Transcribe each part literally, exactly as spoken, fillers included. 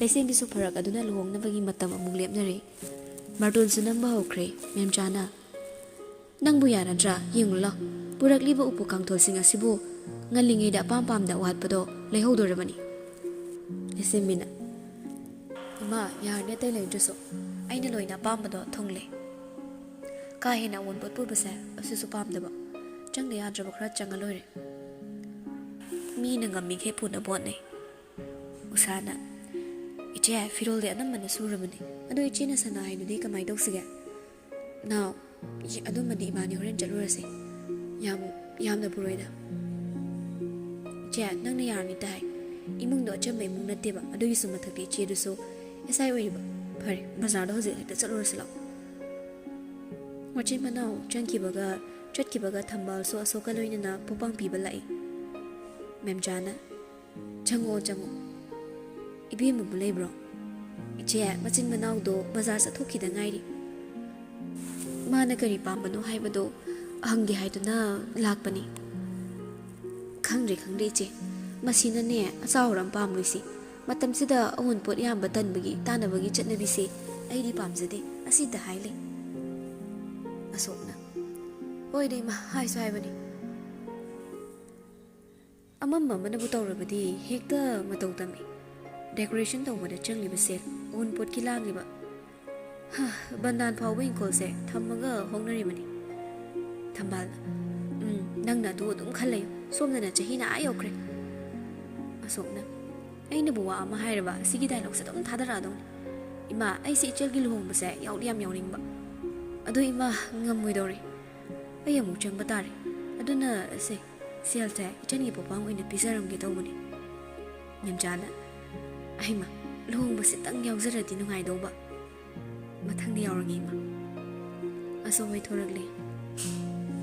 ꯏꯆꯦꯝꯕꯤꯁꯨ ꯐꯔꯛ ꯑꯗꯨꯅ ꯂꯨꯍꯣꯡꯅꯕꯒꯤ ꯃꯇꯝ ꯑꯃꯨꯛ ꯂꯦꯞꯅꯔꯦ꯫ ꯃꯔꯇꯣꯟꯁꯨ ꯅꯝꯕ ꯍꯧꯈ꯭ꯔꯦ꯫ ꯃꯦꯝꯆꯥꯅ, "ꯅꯪꯕꯨ ꯌꯥꯔꯗ꯭ꯔꯥ? ꯌꯦꯡꯂꯨ ꯂꯥꯎ, ꯄꯨꯔꯛꯂꯤꯕ ꯎꯄꯨ ꯀꯥꯡꯊꯣꯜꯁꯤꯡ ꯑꯁꯤꯕꯨ ꯉꯜꯂꯤꯉꯩꯗ ꯑꯄꯥꯝ ꯄꯥꯝꯗ ꯋꯥꯠꯄꯗꯣ ꯂꯩꯍꯧꯗꯣꯔꯕꯅꯤ꯫" ꯏꯆꯦꯝꯕꯤꯅ, "ꯏꯃꯥ, ꯌꯥꯔꯅꯤ ꯑꯇꯩ ꯂꯩꯗ꯭ꯔꯁꯨ, ꯑꯩꯅ ꯂꯣꯏꯅ ꯑꯄꯥꯝꯕꯗꯣ ꯊꯨꯡꯂꯦ꯫ ꯀꯥ ꯍꯦꯟꯅ ꯑꯑꯣꯟꯄꯣꯠ ꯄꯨꯕꯁꯦ ꯑꯁꯤꯁꯨ ꯄꯥꯝꯗꯕ, ꯆꯪꯗ ꯌꯥꯗ꯭ꯔꯕ ꯈꯔ ꯆꯪꯉ ꯂꯣꯏꯔꯦ꯫" ꯃꯤꯅ ꯉꯝꯃꯤꯈꯩ ꯄꯨꯅꯕ ꯍꯣꯠꯅꯩ꯫ ꯎꯁꯥꯅ, "ꯏꯆꯦ, ꯐꯤꯔꯣꯜꯗꯤ ꯑꯅꯝꯕꯅ ꯁꯨꯔꯕꯅꯤ꯫ ꯑꯗꯣ ꯏꯆꯦꯅ ꯁꯅꯥ ꯍꯥꯏꯗꯨꯗꯤ ꯀꯃꯥꯏꯅ ꯇꯧꯁꯤꯒꯦ?" "ꯅꯥꯎ, ꯏꯆꯦ, ꯑꯗꯨꯝꯕꯗꯤ ꯏꯕꯥꯅꯤ ꯍꯣꯔꯦꯟ ꯆꯠꯂꯨꯔꯁꯦ꯫ ꯌꯥꯝ, ꯌꯥꯝꯅ ꯄꯨꯔꯣꯏꯗ꯫" "ꯏꯆꯦ, ꯅꯪꯅ ꯌꯥꯔꯅꯤꯇ ꯍꯥꯏ꯫ ꯏꯃꯨꯡꯗꯣ ꯑꯆꯝꯕ ꯏꯃꯨꯡ ꯅꯠꯇꯦꯕ, ꯑꯗꯨꯒꯤꯁꯨ ꯃꯊꯛꯇ ꯏꯆꯦꯗꯨꯁꯨ ꯑꯦꯁ ꯑꯥꯏ ꯑꯣꯏꯔꯤꯕ꯫ ꯐꯔꯦ, ꯕꯖꯥꯔꯗ ꯍꯧꯖꯤꯛ ꯍꯦꯛꯇ ꯆꯠꯂꯨꯔꯁꯤ ꯂꯥꯛꯑꯣ꯫" ꯃꯆꯤꯟ ꯃꯅꯥꯎ ꯆꯪꯈꯤꯕꯒ, ꯆꯠꯈꯤꯕꯒ ꯊꯝꯕꯥꯜꯁꯨ ꯑꯁꯣꯛꯀ ꯂꯣꯏꯅꯅ ꯄꯣꯄꯥꯡ ꯄꯤꯕ ꯂꯥꯛꯏ꯫ ꯃꯦꯝꯆꯥꯅ, "ꯆꯪꯉꯛꯑꯣ, ꯆꯪꯉꯛꯑꯣ꯫ ꯏꯕꯦꯝꯃꯕꯨ ꯂꯩꯕ꯭ꯔꯣ?" "ꯏꯆꯦ, ꯃꯆꯤꯟ ꯃꯅꯥꯎꯗꯣ ꯕꯖꯥꯔ ꯆꯠꯊꯣꯛꯈꯤꯗ ꯉꯥꯏꯔꯤ꯫ ꯃꯥꯅ ꯀꯔꯤ ꯄꯥꯝꯕꯅꯣ ꯍꯥꯏꯕꯗꯣ ꯍꯪꯒꯦ ꯍꯥꯏꯗꯨꯅ ꯂꯥꯛꯄꯅꯤ꯫" "ꯈꯪꯗ꯭ꯔꯦ, ꯈꯪꯗ꯭ꯔꯦ ꯏꯆꯦ꯫ ꯃꯁꯤꯅꯅꯦ ꯑꯆꯥꯎ ꯑꯔꯥꯡ ꯄꯥꯝꯂꯣꯏꯁꯤ꯫ ꯃꯇꯝꯁꯤꯗ ꯑꯑꯣꯟꯄꯣꯠ ꯌꯥꯝꯕ ꯇꯟꯕꯒꯤ ꯇꯥꯟꯅꯕꯒꯤ ꯆꯠꯅꯕꯤꯁꯦ ꯑꯩꯗꯤ ꯄꯥꯝꯖꯗꯦ꯫ ꯑꯁꯤꯗ ꯍꯥꯏ ꯂꯩ꯫" ꯑꯁꯣꯛꯅ, "ꯍꯣꯏꯗ ꯏꯃꯥ, ꯍꯥꯏꯁꯨ ꯍꯥꯏꯕꯅꯤ꯫" ꯑꯃꯝꯕ ꯑꯃꯅꯕꯨ ꯇꯧꯔꯕꯗꯤ ꯍꯦꯛꯇ ꯃꯇꯧ ꯇꯝꯃꯤ꯫ Decoration ꯇꯧꯕꯗ ꯆꯪꯂꯤꯕ ꯁꯦꯜ, ꯑꯎꯟꯄꯣꯠꯀꯤ ꯂꯥꯡꯂꯤꯕ, ꯍ, ꯕꯟꯗꯥꯟ ꯐꯥꯎꯕ ꯏꯪꯈꯣꯜꯁꯦ ꯊꯝꯃꯒ ꯍꯣꯡꯅꯔꯤꯕꯅꯤ꯫ ꯊꯝꯕꯥꯜꯅ, "ꯎꯝ, ꯅꯪꯅ ꯑꯗꯨ ꯑꯗꯨꯝ ꯈꯜꯂꯌꯨ, ꯁꯣꯝꯗꯅ ꯆꯍꯤꯅ ꯑꯥ ꯌꯧꯈ꯭ꯔꯦ꯫" ꯑꯁꯣꯛꯅ, "ꯑꯩꯅꯕꯨ ꯋꯥ ꯑꯃ ꯍꯥꯏꯔꯕ, ꯁꯤꯒꯤ dialogueꯁꯦ ꯑꯗꯨꯝ ꯊꯥꯗꯔꯛꯑꯗꯧꯅꯤ꯫ ꯏꯃꯥ, ꯑꯩꯁꯦ ꯏꯆꯜꯒꯤ ꯂꯨꯍꯣꯡꯕꯁꯦ ꯌꯥꯎꯗꯤ ꯌꯥꯝ ꯌꯥꯎꯅꯤꯡꯕ꯫ ꯑꯗꯣ ꯏꯃꯥ, ꯉꯝꯃꯣꯏꯗꯧꯔꯦ꯫ ꯑꯩ ꯑꯃꯨꯛ ꯆꯪꯕ ꯇꯥꯔꯦ꯫ ꯑꯗꯨꯅ ꯁꯦ, ꯁꯦꯜꯁꯦ ꯏꯆꯟꯒꯤ ꯄꯣꯄꯥꯡ ꯑꯣꯏꯅ ꯄꯤꯖꯔꯝꯒꯦ ꯇꯧꯕꯅꯤ꯫" ꯃꯦꯝꯆꯥꯅ, "ꯑꯍꯩꯃ, ꯂꯨꯍꯣꯡꯕꯁꯤꯇꯪ ꯌꯥꯎꯖꯔꯗꯤ ꯅꯨꯡꯉꯥꯏꯗꯧꯕ꯫ ꯃꯊꯪꯗ ꯌꯥꯎꯔꯒꯦ ꯏꯃꯥ꯫" ꯑꯁꯣꯛ ꯍꯣꯏ ꯊꯣꯔꯛꯂꯦ꯫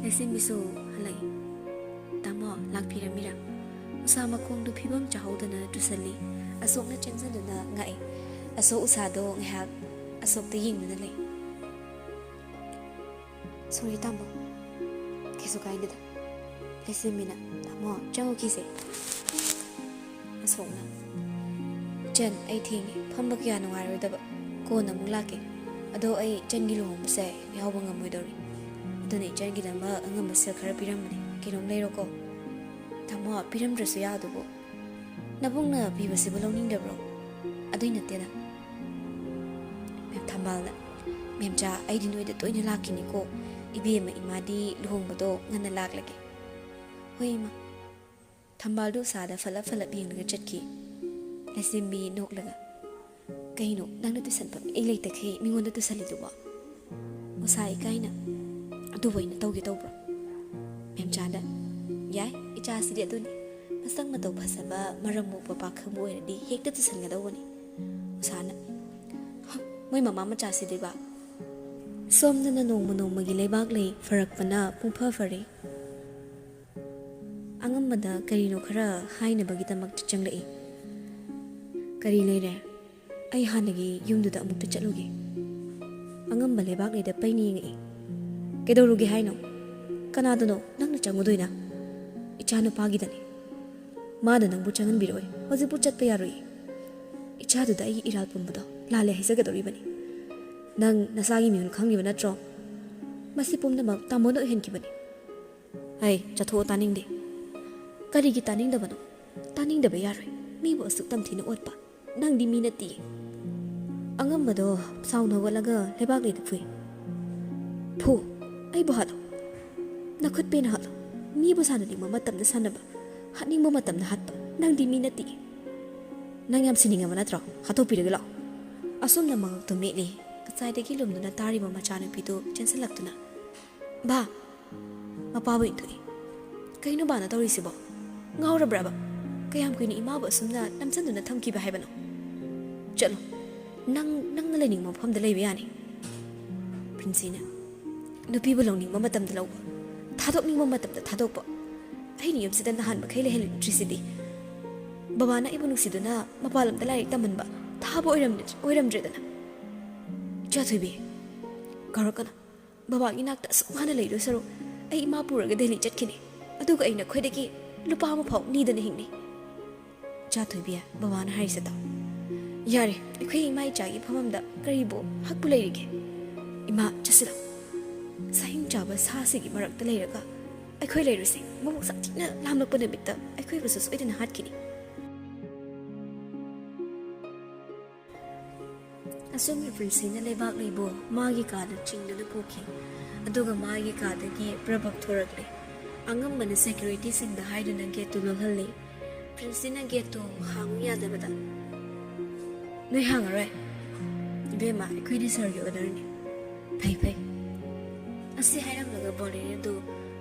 ꯂꯩꯁꯦꯝꯕꯤꯁꯨ ꯍꯜꯂꯛꯏ꯫ "ꯇꯥꯃꯣ, ꯂꯥꯛꯄꯤꯔꯝꯃꯤꯔꯥ?" ꯎꯁꯥ ꯃꯈꯣꯡꯗꯨ ꯐꯤꯕꯝ ꯆꯥꯍꯧꯗꯅ ꯇꯨꯁꯜꯂꯤ꯫ ꯑꯁꯣꯛꯅ ꯆꯦꯟꯁꯤꯟꯗꯨꯅ ꯉꯥꯛꯏ꯫ ꯑꯁꯣꯛ ꯎꯁꯥꯗꯣ ꯉꯥꯏꯍꯥꯛ ꯑꯁꯣꯛꯇ ꯌꯦꯡꯗꯨꯅ ꯂꯩ꯫ "Sorry ꯇꯥꯃꯣ꯫" "ꯀꯩꯁꯨ ꯀꯥꯏꯗꯦꯗ꯫" ꯂꯩꯁꯦꯝꯕꯤꯅ, "ꯇꯥꯃꯣ, ꯆꯪꯉꯨꯈꯤꯁꯦ꯫" ꯑꯁꯣꯛꯅ, "ꯏꯆꯟ, ꯑꯩ ꯊꯦꯡꯉꯦ, ꯐꯝꯕ ꯀꯌꯥ ꯅꯨꯡꯉꯥꯏꯔꯣꯏꯗꯕ, ꯀꯣꯟꯅ ꯑꯃꯨꯛ ꯂꯥꯛꯀꯦ꯫ ꯑꯗꯣ ꯑꯩ ꯏꯆꯟꯒꯤ ꯂꯨꯍꯣꯡꯕꯁꯦ ꯌꯥꯎꯕ ꯉꯝꯃꯣꯏꯗꯧꯔꯤ꯫ ꯑꯗꯨꯅ ꯏꯆꯟꯒꯤꯗꯃꯛ ꯑꯉꯝꯕ ꯁꯦꯜ ꯈꯔ ꯄꯤꯔꯝꯕꯅꯦ, ꯀꯩꯅꯣꯝ ꯂꯩꯔꯣꯀꯣ꯫" "ꯇꯥꯃꯣ, ꯄꯤꯔꯝꯗ꯭ꯔꯁꯨ ꯌꯥꯗꯨꯕꯨ꯫ ꯅꯕꯨꯡꯅ ꯄꯤꯕꯁꯤꯕꯨ ꯂꯧꯅꯤꯡꯗꯕ꯭ꯔꯣ?" "ꯑꯗꯨꯏ ꯅꯠꯇꯦꯗ, ꯃꯦꯝ ꯊꯝꯕꯥꯜꯅ꯫" "ꯃꯦꯝꯆꯥ, ꯑꯩꯗꯤ ꯅꯣꯏꯗ ꯇꯣꯏꯅ ꯂꯥꯛꯈꯤꯅꯤꯀꯣ꯫ ꯏꯕꯦꯝꯃ ꯏꯃꯥꯗꯤ ꯂꯨꯍꯣꯡꯕꯗꯣ ꯉꯟꯅ ꯂꯥꯛꯂꯒꯦ꯫" "ꯍꯣꯏ, ꯏꯃꯥ꯫" ꯊꯝꯕꯥꯜꯗꯨ ꯎꯁꯥꯗ ꯐꯠꯂꯞ ꯐꯠꯂꯞ ꯌꯦꯡꯂꯒ ꯆꯠꯈꯤ꯫ ꯂꯩꯁꯦꯝꯕꯤ ꯅꯣꯛꯂꯒ, "ꯀꯩꯅꯣ, ꯅꯪꯅ ꯇꯨꯁꯟꯐꯝ ꯏꯂꯩ ꯂꯩꯇꯈꯩ ꯃꯤꯉꯣꯟꯗ ꯇꯨꯁꯜꯂꯤꯗꯨꯕꯣ?" ꯎꯁꯥ ꯏꯀꯥꯏꯅ, "ꯑꯗꯨꯕꯨ ꯑꯩꯅ ꯇꯧꯒꯦ ꯇꯧꯕ꯭ꯔꯣ?" ꯃꯦꯝꯆꯥꯗ, "ꯌꯥꯏ, ꯏꯆꯥꯁꯤꯗꯤ ꯑꯗꯨꯅꯤ꯫ ꯃꯁꯛ ꯃꯇꯧ ꯐꯖꯕ, ꯃꯔꯝ ꯃꯣꯛꯄ ꯄꯥꯈꯪꯕ ꯑꯣꯏꯔꯗꯤ ꯍꯦꯛꯇ ꯇꯨꯁꯟꯒꯗꯧꯕꯅꯤ꯫" ꯎꯁꯥꯅ, "ꯍ, ꯃꯣꯏ ꯃꯃꯥ ꯃꯆꯥꯁꯤꯗꯤꯕ꯫ ꯁꯣꯝꯗꯅ ꯅꯣꯡꯃ ꯅꯣꯡꯃꯒꯤ ꯂꯩꯕꯥꯛ ꯂꯩ ꯐꯔꯛꯄꯅ ꯄꯨꯡꯐ ꯐꯔꯦ꯫" ꯑꯉꯝꯕꯗ ꯀꯔꯤꯅꯣ ꯈꯔ ꯍꯥꯏꯅꯕꯒꯤꯗꯃꯛꯇ ꯆꯪꯂꯛꯏ꯫ "ꯀꯔꯤ ꯂꯩꯔꯦ? ꯑꯩ ꯍꯥꯟꯅꯒꯤ ꯌꯨꯝꯗꯨꯗ ꯑꯃꯨꯛꯇ ꯆꯠꯂꯨꯒꯦ꯫" ꯑꯉꯝꯕ ꯂꯩꯕꯥꯛ ꯂꯩꯗ ꯄꯩꯅ ꯌꯦꯡꯉꯛꯏ꯫ "ꯀꯩꯗꯧꯔꯨꯒꯦ ꯍꯥꯏꯅꯣ? ꯀꯅꯥꯗꯅꯣ ꯅꯪꯅ ꯆꯪꯉꯨꯗꯣꯏꯅ? ꯏꯆꯥ ꯅꯨꯄꯥꯒꯤꯗꯅꯤ꯫ ꯃꯥꯅ ꯅꯪꯕꯨ ꯆꯪꯍꯟꯕꯤꯔꯛꯑꯣꯏ꯫ ꯍꯧꯖꯤꯛꯄꯨ ꯆꯠꯄ ꯌꯥꯔꯣꯏ꯫ ꯏꯆꯥꯗꯨꯗ ꯑꯩꯒꯤ ꯏꯔꯥꯜ ꯄꯨꯝꯕꯗꯣ ꯂꯥꯜꯂꯦ ꯍꯥꯏꯖꯒꯗꯧꯔꯤꯕꯅꯤ꯫ ꯅꯪ ꯅꯁꯥꯒꯤ ꯃꯤꯍꯨꯟ ꯈꯪꯂꯤꯕ ꯅꯠꯇ꯭ꯔꯣ? ꯃꯁꯤ ꯄꯨꯝꯅꯃꯛ ꯇꯥꯃꯣꯅ ꯑꯣꯏꯍꯟꯈꯤꯕꯅꯤ꯫" "ꯍꯩ, ꯆꯠꯊꯣꯛꯑꯣ, ꯇꯥꯅꯤꯡꯗꯦ꯫" "ꯀꯔꯤꯒꯤ ꯇꯥꯅꯤꯡꯗꯕꯅꯣ? ꯇꯥꯅꯤꯡꯗꯕ ꯌꯥꯔꯣꯏ꯫ ꯃꯤꯕꯨ ꯑꯁꯨꯛ ꯇꯝꯊꯤꯅ ꯑꯣꯠꯄ꯫ ꯅꯪꯗꯤ ꯃꯤ ꯅꯠꯇꯤꯌꯦ꯫" ꯑꯉꯝꯕꯗꯣ ꯁꯥꯎꯅ ꯍꯧꯒꯠꯂꯒ ꯂꯩꯕꯥꯛ ꯂꯩꯗ ꯐꯨꯏ꯫ "ꯐꯨ, ꯑꯩꯕꯨ ꯍꯥꯠꯂꯣ꯫ ꯅꯈꯨꯠ ꯄꯦꯟꯅ ꯍꯥꯠꯂꯣ꯫ ꯃꯤꯕꯨ ꯁꯥꯟꯅꯅꯤꯡꯕ ꯃꯇꯝꯗ ꯁꯥꯟꯅꯕ, ꯍꯥꯠꯅꯤꯡꯕ ꯃꯇꯝꯗ ꯍꯥꯠꯄ꯫ ꯅꯪꯗꯤ ꯃꯤ ꯅꯠꯇꯤꯌꯦ꯫ ꯅꯪ ꯌꯥꯝ ꯁꯤꯅꯤꯡꯉꯕ ꯅꯠꯇ꯭ꯔꯣ? ꯍꯥꯠꯇꯣꯛꯄꯤꯔꯒꯦ ꯂꯥꯛꯑꯣ꯫" ꯑꯁꯨꯝꯅ ꯃꯉꯛꯇꯣ ꯃꯦꯠꯂꯤ꯫ ꯉꯁꯥꯏꯗꯒꯤ ꯂꯨꯝꯗꯨꯅ ꯇꯥꯔꯤꯕ ꯃꯆꯥꯅꯨꯄꯤꯗꯨ ꯆꯦꯟꯁꯤꯜꯂꯛꯇꯨꯅ, "ꯕꯥ!" ꯃꯄꯥꯕꯨ ꯏꯟꯊꯣꯛꯏ꯫ "ꯀꯩꯅꯣ ꯕꯥꯅ ꯇꯧꯔꯤꯁꯤꯕꯣ? ꯉꯥꯎꯔꯕ꯭ꯔꯕ? ꯀꯌꯥꯝ ꯀꯨꯏꯅ ꯏꯃꯥꯕꯨ ꯑꯁꯨꯝꯅ ꯅꯝꯁꯤꯟꯗꯨꯅ ꯊꯝꯈꯤꯕ ꯍꯥꯏꯕꯅꯣ? ꯆꯠꯂꯣ, ꯅꯪ ꯅꯪꯅ ꯂꯩꯅꯤꯡꯕ ꯃꯐꯝꯗ ꯂꯩꯕ ꯌꯥꯅꯤ꯫" ꯄ꯭ꯔꯤꯟꯁꯤꯅ, "ꯅꯨꯄꯤꯕꯨ ꯂꯧꯅꯤꯡꯕ ꯃꯇꯝꯗ ꯂꯧꯕ, ꯊꯥꯗꯣꯛꯅꯤꯡꯕ ꯃꯇꯝꯗ ꯊꯥꯗꯣꯛꯄ꯫ ꯑꯩꯅ ꯌꯨꯝꯁꯤꯗ ꯅꯍꯥꯟ ꯃꯈꯩ ꯂꯩꯍꯟꯗ꯭ꯔꯤꯁꯤꯗꯤ꯫ ꯕꯕꯥꯅ ꯑꯩꯕꯨ ꯅꯨꯡꯁꯤꯗꯨꯅ ꯃꯄꯥꯟ ꯂꯝꯗ ꯂꯥꯏꯔꯤꯛ ꯇꯝꯍꯟꯕ ꯊꯥꯕ ꯑꯣꯏꯔꯝꯗ꯭ꯔꯦ-, ꯑꯣꯏꯔꯝꯗ꯭ꯔꯦꯗꯅ꯫" "ꯏꯆꯥ ꯊꯣꯏꯕꯤ, ꯀꯧꯔꯛꯀꯅꯨ꯫ ꯕꯕꯥꯒꯤ ꯅꯥꯛꯇ ꯑꯁꯨꯛ ꯋꯥꯅ ꯂꯩꯗꯣꯏ ꯁꯔꯨꯛ ꯑꯩ ꯏꯃꯥ ꯄꯨꯔꯒ ꯗꯦꯜꯂꯤ ꯆꯠꯈꯤꯅꯤ꯫ ꯑꯗꯨꯒ ꯑꯩ ꯅꯈꯣꯏꯗꯒꯤ ꯂꯨꯄꯥ ꯑꯃ ꯐꯥꯎ ꯅꯤꯗꯅ ꯍꯤꯡꯅꯤ꯫" "ꯏꯆꯥ ꯊꯣꯏꯕꯤ, ꯕꯕꯥꯅ ꯍꯥꯏꯔꯤꯁꯦ ꯇꯥꯎ꯫ ꯌꯥꯔꯦ, ꯑꯩꯈꯣꯏ ꯏꯃꯥ ꯏꯆꯥꯒꯤ ꯐꯝꯐꯝꯗ ꯀꯔꯤꯕꯨ ꯍꯛꯄꯨ ꯂꯩꯔꯤꯒꯦ? ꯏꯃꯥ, ꯆꯠꯁꯤꯜꯂꯣ꯫ ꯁꯥꯍꯤꯡ ꯆꯥꯕ ꯁꯥꯁꯤꯒꯤ ꯃꯔꯛꯇ ꯂꯩꯔꯒ ꯑꯩꯈꯣꯏ ꯂꯩꯔꯨꯁꯦ꯫ ꯃꯕꯨꯛ ꯁꯥꯊꯤꯅ ꯂꯥꯝꯂꯛꯄ ꯅꯨꯃꯤꯠꯇ ꯑꯩꯈꯣꯏꯕꯨꯁꯨ ꯁꯣꯏꯗꯅ ꯍꯥꯠꯈꯤꯅꯤ꯫ ꯑꯁꯨꯝꯅ ꯄ꯭ꯔꯤꯟꯁꯤꯅ ꯂꯩꯕꯥꯛꯂꯩꯕꯨ ꯃꯥꯒꯤ ꯀꯥꯗ ꯆꯤꯡꯗꯨꯅ ꯄꯨꯈꯤ꯫ ꯑꯗꯨꯒ ꯃꯥꯒꯤ ꯀꯥꯗꯒꯤ ꯄ꯭ꯔꯚꯕ ꯊꯣꯔꯛꯂꯦ꯫ ꯑꯉꯝꯕꯅ ꯁꯦꯀ꯭ꯌꯨꯔꯤꯇꯤꯁꯤꯡꯗ ꯍꯥꯏꯗꯨꯅ ꯒꯦꯠꯇꯨ ꯂꯣꯜꯍꯜꯂꯤ꯫ ꯄ꯭ꯔꯤꯟꯁꯤꯅ ꯒꯦꯠꯇꯨ ꯍꯥꯡꯉꯨ ꯌꯥꯗꯕꯗ, "ꯅꯣꯏ ꯍꯥꯡꯉꯔꯣꯏ?" "ꯏꯕꯦꯝꯃ, ꯑꯩꯈꯣꯏꯗꯤ ꯁꯥꯔꯒꯤ ꯑꯣꯔꯗꯔꯅꯤ꯫" "ꯐꯩ, ꯐꯩ꯫" ꯑꯁꯤ ꯍꯥꯏꯔꯝꯂꯒ ꯕꯣꯂꯦꯔꯣꯗꯨ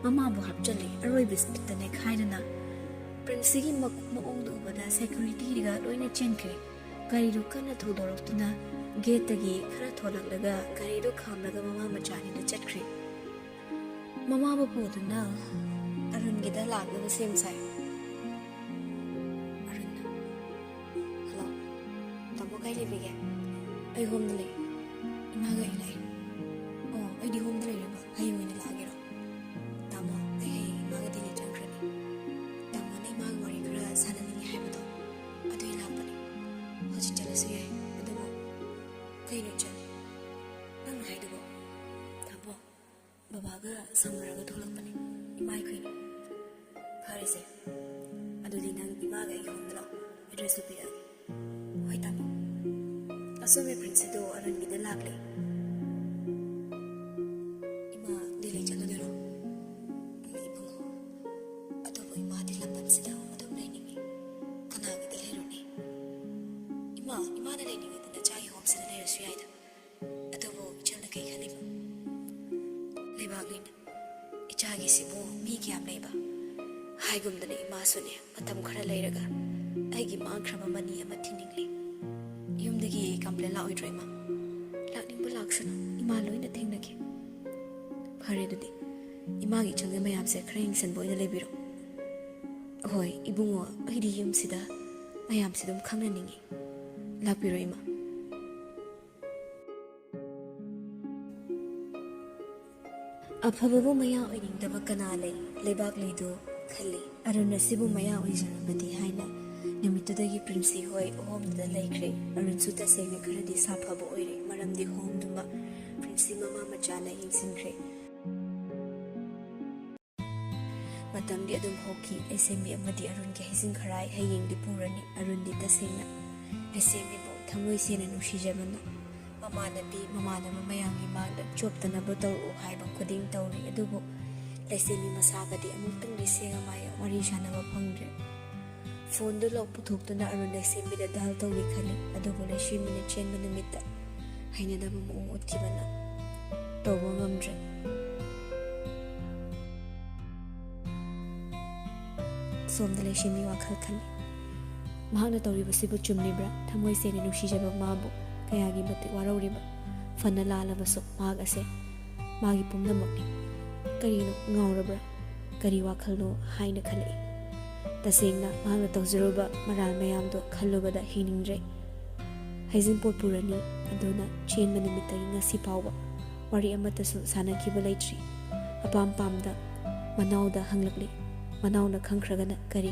ꯃꯃꯥꯕꯨ ꯍꯥꯞꯆꯤꯜꯂꯤ꯫ ꯑꯔꯣꯏꯕ ꯁ꯭ꯄꯤꯠꯇ ꯅꯦꯛꯈꯥꯏꯗꯨꯅ ꯄ꯭ꯔꯤꯟꯁꯤꯒꯤ ꯃ-, ꯃꯑꯣꯡꯗꯨ ꯎꯕꯗ ꯁꯦꯀ꯭ꯌꯨꯔꯤꯇꯤꯒ ꯂꯣꯏꯅ ꯆꯦꯟꯈ꯭ꯔꯦ꯫ ꯒꯥꯔꯤꯗꯨ ꯀꯟꯅ ꯊꯧꯗꯣꯔꯛꯇꯨꯅ ꯒꯦꯠꯇꯒꯤ ꯈꯔ ꯊꯣꯂꯛꯂꯒ ꯒꯥꯔꯤꯗꯨ ꯈꯥꯝꯂꯒ ꯃꯃꯥ ꯃꯆꯥ ꯑꯅꯤꯗꯨ ꯆꯠꯈ꯭ꯔꯦ꯫ ꯃꯃꯥꯕꯨ ꯄꯨꯗꯨꯅ ꯑꯔꯨꯟꯒꯤꯗ ꯂꯥꯛꯅꯕ ꯁꯦꯝ ꯁꯥꯏ꯫ ꯑꯔꯨꯟꯅ, "ꯍꯜꯂꯣ, ꯇꯥꯃꯣ ꯀꯥꯏ ꯂꯩꯕꯤꯒꯦ?" "ꯑꯩ ꯍꯣꯝꯗ ꯂꯩ꯫ ꯏꯃꯥꯒ ꯑꯩ ꯂꯥꯛꯏ꯫" "ꯑꯣ, ꯑꯩꯗꯤ ꯍꯣꯝꯗ ꯂꯩꯔꯦꯕ, ꯍꯌꯦꯡ ꯑꯣꯏꯅ ꯂꯥꯛꯑꯒꯦꯔꯣ?" "ꯇꯥꯃꯣ, ꯑꯩ ꯍꯌꯦꯡ ꯏꯃꯥꯒ ꯗꯦꯜꯂꯤ ꯆꯪꯈ꯭ꯔꯅꯤ꯫ ꯇꯥꯃꯣꯅ ꯏꯃꯥꯒ ꯋꯥꯔꯤ ꯈꯔ ꯁꯥꯟꯅꯅꯤꯡꯉꯤ ꯍꯥꯏꯕꯗꯣ, ꯑꯗꯨꯒꯤ ꯂꯥꯛꯄꯅꯤ꯫ ꯍꯧꯖꯤꯛ ꯆꯠꯂꯁꯨ ꯌꯥꯏ, ꯑꯗꯨꯕꯨ..." "ꯀꯩꯅꯣ ꯏꯆꯟ, ꯅꯪꯅ ꯍꯥꯏꯗꯨꯕꯣ?" "ꯇꯥꯃꯣ, ꯕꯕꯥꯒ ꯁꯥꯎꯅꯔꯒ ꯊꯣꯛꯂꯛꯄꯅꯦ, ꯏꯃꯥ ꯑꯩꯈꯣꯏꯅꯤ꯫" "ꯐꯔꯦꯁꯦ, ꯑꯗꯨꯗꯤ ꯅꯪ ꯏꯃꯥꯒ ꯑꯩꯒꯤ ꯍꯣꯝꯗ ꯂꯥꯛꯑꯣ, ꯑꯦꯗ꯭ꯔꯦꯁꯇꯨ ꯄꯤꯔꯛꯑꯒꯦ꯫" "ꯍꯣꯏ ꯇꯥꯃꯣ꯫" ꯑꯁꯣꯝꯒꯤ ꯄ꯭ꯔꯤꯟꯁꯤꯗꯣ ꯑꯔꯨꯟꯒꯤꯗ ꯂꯥꯛꯂꯦ꯫ "ꯏꯃꯥ, ꯗꯦꯜꯂꯤ ꯆꯠꯂꯨꯗꯣꯏꯔꯣ?" "ꯎꯝ, ꯏꯕꯨꯡꯉꯣ, ꯑꯗꯨꯕꯨ ꯏꯃꯥꯗꯤ ꯂꯝꯗꯝꯁꯤꯗ ꯑꯗꯨꯝ ꯂꯩꯅꯤꯡꯉꯤ꯫ ꯀꯅꯥꯒꯤꯗ ꯂꯩꯔꯨꯅꯤ?" "ꯏꯃꯥ, ꯏꯃꯥꯅ ꯂꯩꯅꯤꯡꯉꯗꯤ ꯅꯆꯥꯒꯤ ꯍꯣꯝꯁꯤꯗ ꯂꯩꯔꯁꯨ ꯌꯥꯏꯗ꯫ ꯑꯗꯨꯕꯨ ꯏꯆꯟꯅ ꯀꯩ ꯈꯜꯂꯤꯕ? ꯂꯩꯕꯥꯛꯂꯩꯅ ꯏꯆꯥꯒꯤꯁꯤꯕꯨ ꯃꯤ ꯀꯌꯥꯝ ꯂꯩꯕ? ꯍꯥꯏꯒꯨꯝꯗꯅ ꯏꯃꯥꯁꯨꯅꯦ, ꯃꯇꯝ ꯈꯔ ꯂꯩꯔꯒ ꯑꯩꯒꯤ ꯃꯥꯡꯈ꯭ꯔꯕ ꯃꯅꯤ ꯑꯃ ꯊꯤꯅꯤꯡꯂꯤ꯫ ꯌꯨꯝꯗꯒꯤ ꯀꯝꯄ꯭ꯂꯦꯟ ꯂꯥꯛꯑꯣꯏꯗ꯭ꯔꯣ, ꯏꯃꯥ?" "ꯂꯥꯛꯅꯤꯡꯕ ꯂꯥꯛꯁꯅꯨ, ꯏꯃꯥ ꯂꯣꯏꯅ ꯊꯦꯡꯅꯒꯦ꯫" "ꯐꯔꯦ ꯑꯗꯨꯗꯤ, ꯏꯃꯥꯒꯤ ꯏꯆꯟꯒꯤ ꯃꯌꯥꯝꯁꯦ ꯈꯔ ꯌꯦꯡꯁꯤꯟꯕ ꯑꯣꯏꯅ ꯂꯩꯕꯤꯔꯣ꯫" "ꯍꯣꯏ ꯏꯕꯨꯡꯉꯣ, ꯑꯩꯗꯤ ꯌꯨꯝꯁꯤꯗ ꯃꯌꯥꯝꯁꯦ ꯑꯗꯨꯝ ꯈꯪꯅꯅꯤꯡꯉꯤ꯫ ꯂꯥꯛꯄꯤꯔꯣ ꯏꯃꯥ꯫" ꯑꯐꯕꯕꯨ ꯃꯌꯥ ꯑꯣꯏꯅꯤꯡꯗꯕ ꯀꯅꯥ ꯂꯩ? ꯂꯩꯕꯥꯛꯂꯩꯗꯨ ꯈꯜꯂꯤ꯫ ꯑꯔꯨꯟ ꯑꯁꯤꯕꯨ ꯃꯌꯥ ꯑꯣꯏꯖꯔꯕꯗꯤ ꯍꯥꯏꯅ ꯅꯨꯃꯤꯠꯇꯨꯗꯒꯤ ꯄ꯭ꯔꯤꯟꯁꯤ ꯍꯣꯏ ꯍꯣꯝꯗꯨꯗ ꯂꯩꯈ꯭ꯔꯦ꯫ ꯑꯔꯨꯟꯁꯨ ꯇꯁꯦꯡꯅ ꯈꯔꯗꯤ ꯁꯥꯐꯕ ꯑꯣꯏꯔꯦ, ꯃꯔꯝꯗꯤ ꯍꯣꯝꯗꯨꯃ ꯄ꯭ꯔꯤꯟꯁꯤ ꯃꯃꯥ ꯃꯆꯥꯅ ꯌꯦꯡꯁꯤꯟꯈ꯭ꯔꯦ꯫ ꯃꯇꯝꯗꯤ ꯑꯗꯨꯝ ꯍꯧꯈꯤ꯫ ꯂꯩꯁꯦꯝꯕꯤ ꯑꯃꯗꯤ ꯑꯔꯨꯟꯒꯤ ꯍꯩꯖꯤꯡ ꯈꯔꯥꯏ ꯍꯌꯦꯡꯗꯤ ꯄꯨꯔꯅꯤ꯫ ꯑꯔꯨꯟꯗꯤ ꯇꯁꯦꯡꯅ ꯂꯩꯁꯦꯝꯕꯤꯕꯨ ꯊꯃꯣꯏ ꯁꯦꯡꯅ ꯅꯨꯡꯁꯤꯖꯕꯅ ꯃꯃꯥꯟꯅꯕꯤ ꯃꯃꯥꯟꯅꯕ ꯃꯌꯥꯝꯒꯤ ꯃꯥꯡꯗ ꯆꯣꯞꯇꯅꯕ ꯇꯧꯔꯛꯎ ꯍꯥꯏꯕ ꯈꯨꯗꯤꯡ ꯇꯧꯔꯤ꯫ ꯑꯗꯨꯕꯨ ꯂꯩꯁꯦꯝꯕꯤ ꯃꯁꯥꯒꯗꯤ ꯑꯃꯨꯛꯇꯪꯗꯤ ꯁꯦꯡꯅ ꯃꯥꯏ ꯋꯥꯔꯤ ꯁꯥꯟꯅꯕ ꯐꯪꯗ꯭ꯔꯦ꯫ ꯐꯣꯟꯗꯨ ꯂꯧ ꯄꯨꯊꯣꯛꯇꯨꯅ ꯑꯔꯨꯟ ꯂꯩꯁꯦꯝꯕꯤꯗ ꯗꯥꯏꯜ ꯇꯧꯒꯦ ꯈꯜꯂꯤ꯫ ꯑꯗꯨꯕꯨ ꯂꯩꯁꯦꯝꯕꯤꯅ ꯆꯦꯟꯕ ꯅꯨꯃꯤꯠꯇ ꯍꯩꯅꯗꯕ ꯃꯑꯣꯡ ꯎꯠꯈꯤꯕꯅ ꯇꯧꯕ ꯉꯝꯗ꯭ꯔꯦ꯫ ꯁꯣꯝꯗ ꯂꯩꯁꯦꯝꯕꯤ ꯋꯥꯈꯜ ꯈꯜꯂꯤ꯫ ꯃꯍꯥꯛꯅ ꯇꯧꯔꯤꯕꯁꯤꯕꯨ ꯆꯨꯝꯂꯤꯕ꯭ꯔꯥ? ꯊꯃꯣꯏ ꯁꯦꯡꯅ ꯅꯨꯡꯁꯤꯖꯕ ꯃꯥꯕꯨ ꯀꯌꯥꯒꯤ ꯃꯇꯤꯛ ꯋꯥꯔꯧꯔꯤꯕ? ꯐꯅ ꯂꯥꯜꯂꯕꯁꯨ ꯃꯍꯥꯛ ꯑꯁꯦ ꯃꯥꯒꯤ ꯄꯨꯝꯅꯃꯛꯅꯤ꯫ ꯀꯔꯤꯅꯣ, ꯉꯥꯎꯔꯕ꯭ꯔꯥ? ꯀꯔꯤ ꯋꯥꯈꯜꯅꯣ ꯍꯥꯏꯅ ꯈꯜꯂꯛꯏ꯫ ꯇꯁꯦꯡꯅ ꯃꯍꯥꯛꯅ ꯇꯧꯖꯔꯨꯕ ꯃꯔꯥꯜ ꯃꯌꯥꯝꯗꯣ ꯈꯜꯂꯨꯕꯗ ꯍꯤꯡꯅꯤꯡꯗ꯭ꯔꯦ꯫ ꯍꯩꯖꯤꯡꯄꯣꯠ ꯄꯨꯔꯅꯤ, ꯑꯗꯨꯅ ꯆꯦꯟꯕ ꯅꯨꯃꯤꯠꯇꯒꯤ ꯉꯁꯤ ꯐꯥꯎꯕ ꯋꯥꯔꯤ ꯑꯃꯠꯇꯁꯨ ꯁꯥꯟꯅꯈꯤꯕ ꯂꯩꯇ꯭ꯔꯤ꯫ ꯑꯄꯥꯝ ꯄꯥꯝꯗ ꯃꯅꯥꯎꯗ ꯍꯪꯂꯛꯂꯤ꯫ ꯃꯅꯥꯎꯅ ꯈꯪꯈ꯭ꯔꯒꯅ ꯀꯔꯤ?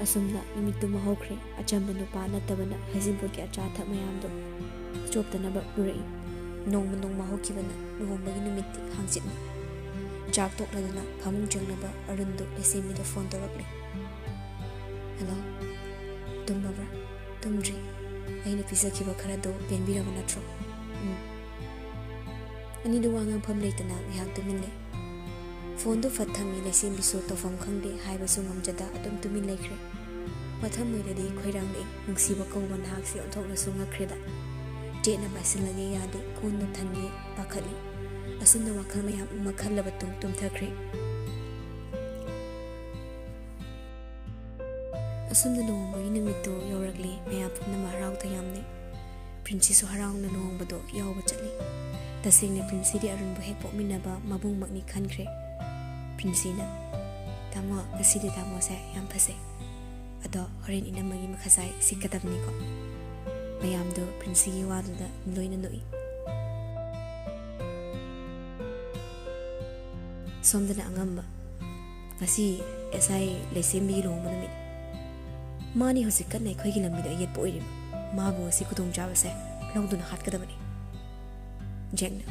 ꯑꯁꯨꯝꯅ ꯅꯨꯃꯤꯠꯇꯨꯃ ꯍꯧꯈ꯭ꯔꯦ꯫ ꯑꯆꯝꯕ ꯅꯨꯄꯥ ꯅꯠꯇꯕꯅ ꯍꯩꯖꯤꯡꯄꯣꯠꯀꯤ ꯑꯆꯥ ꯑꯊꯛ ꯃꯌꯥꯝꯗꯨ ꯆꯣꯞꯇꯅꯕ ꯄꯨꯔꯛꯏ꯫ ꯅꯣꯡꯃ ꯅꯣꯡꯃ ꯍꯧꯈꯤꯕꯅ ꯂꯨꯍꯣꯡꯕꯒꯤ ꯅꯨꯃꯤꯠꯇꯤ ꯍꯥꯡꯆꯤꯠꯅꯤ꯫ ꯆꯥꯛ ꯇꯣꯛꯂꯗꯨꯅ ꯐꯃꯨꯡ ꯆꯪꯅꯕ ꯑꯔꯨꯟꯗꯨ ꯂꯩꯁꯦꯝꯕꯤꯗ ꯐꯣꯟ ꯇꯧꯔꯛꯂꯦ꯫ "ꯍꯜꯂꯣ, ꯇꯨꯝꯃꯕ꯭ꯔꯥ?" "ꯇꯨꯝꯗ꯭ꯔꯤ꯫ ꯑꯩꯅ ꯄꯤꯖꯈꯤꯕ ꯈꯔꯗꯨ ꯄꯦꯟꯕꯤꯔꯕ ꯅꯠꯇ꯭ꯔꯣ?" "ꯎꯝ꯫" ꯑꯅꯤꯗꯨ ꯋꯥ ꯉꯥꯡꯐꯝ ꯂꯩꯇꯅ ꯉꯥꯏꯍꯥꯛ ꯇꯨꯃꯤꯟ ꯂꯩ꯫ ꯐꯣꯟꯗꯨ ꯐꯠ ꯊꯝꯃꯤ꯫ ꯂꯩꯁꯦꯝꯕꯤꯁꯨ ꯇꯧꯐꯝ ꯈꯪꯗꯦ ꯍꯥꯏꯕꯁꯨ ꯉꯝꯖꯗ ꯑꯗꯨꯝ ꯇꯨꯃꯤꯟ ꯂꯩꯈ꯭ꯔꯦ꯫ ꯃꯊꯃꯣꯏꯗꯗꯤ ꯈꯣꯏꯔꯥꯡꯂꯛꯏ꯫ ꯅꯨꯡꯁꯤꯕ ꯀꯧꯕ ꯅꯍꯥꯛꯁꯤ ꯑꯣꯟꯊꯣꯛꯅꯁꯨ ꯉꯛꯈ꯭ꯔꯦꯗ꯫ ꯆꯦꯠꯅ ꯄꯥꯏꯁꯤꯜꯂꯒꯦ ꯌꯥꯗꯦ, ꯀꯣꯟꯅ ꯊꯟꯒꯦ ꯄꯥꯈꯠꯂꯤ꯫ ꯑꯁꯨꯝꯅ ꯋꯥꯈꯜ ꯃꯌꯥꯝ ꯑꯃ ꯈꯜꯂꯕ ꯇꯨꯡ ꯇꯨꯝꯊꯈ꯭ꯔꯦ꯫ ꯑꯁꯨꯝꯅ ꯂꯨꯍꯣꯡꯕꯒꯤ ꯅꯨꯃꯤꯠꯇꯨ ꯌꯧꯔꯛꯂꯦ꯫ ꯃꯌꯥꯝ ꯄꯨꯝꯅꯃꯛ ꯍꯔꯥꯎ ꯇꯌꯥꯝꯅꯩ꯫ ꯄ꯭ꯔꯤꯟꯁꯤꯁꯨ ꯍꯔꯥꯎꯅ ꯂꯨꯍꯣꯡꯕꯗꯣ ꯌꯥꯎꯕ ꯆꯠꯂꯤ꯫ ꯇꯁꯦꯡꯅ ꯄ꯭ꯔꯤꯟꯁꯤꯗꯤ ꯑꯔꯨꯟꯕꯨ ꯍꯦꯛ ꯄꯣꯛꯃꯤꯟꯅꯕ ꯃꯕꯨꯡꯃꯛꯅꯤ ꯈꯟꯈ꯭ꯔꯦ꯫ ꯄ꯭ꯔꯤꯟꯁꯤꯅ, "ꯇꯥꯃꯣ, ꯉꯁꯤꯗꯤ ꯇꯥꯃꯣꯁꯦ ꯌꯥꯝ ꯐꯖꯩ꯫ ꯑꯗꯣ ꯍꯣꯔꯦꯟ ꯏꯅꯝꯃꯒꯤ ꯃꯈꯖꯥꯏ ꯁꯤꯠꯀꯗꯕꯅꯤꯀꯣ?" ꯃꯌꯥꯝꯗꯣ ꯄ꯭ꯔꯤꯟꯁꯤꯒꯤ ꯋꯥꯗꯨꯗ ꯂꯣꯏꯅ ꯅꯣꯛꯏ꯫ ꯁꯣꯝꯗꯅ ꯑꯉꯝꯕ, "ꯉꯁꯤ ꯑꯦꯁ ꯑꯥꯏ ꯂꯩꯁꯦꯝꯕꯤꯒꯤ ꯂꯨꯍꯣꯡꯕ ꯅꯨꯃꯤꯠ꯫ ꯃꯥꯅꯤ ꯍꯧꯖꯤꯛ ꯀꯟꯅ ꯑꯩꯈꯣꯏꯒꯤ ꯂꯝꯕꯤꯗ ꯑꯌꯦꯠꯄ ꯑꯣꯏꯔꯤꯕ꯫ ꯃꯥꯕꯨ ꯉꯁꯤ ꯈꯨꯗꯣꯡꯆꯥꯕꯁꯦ ꯂꯧꯗꯨꯅ ꯍꯥꯠꯀꯗꯕꯅꯤ꯫ ꯖꯦꯛꯅ,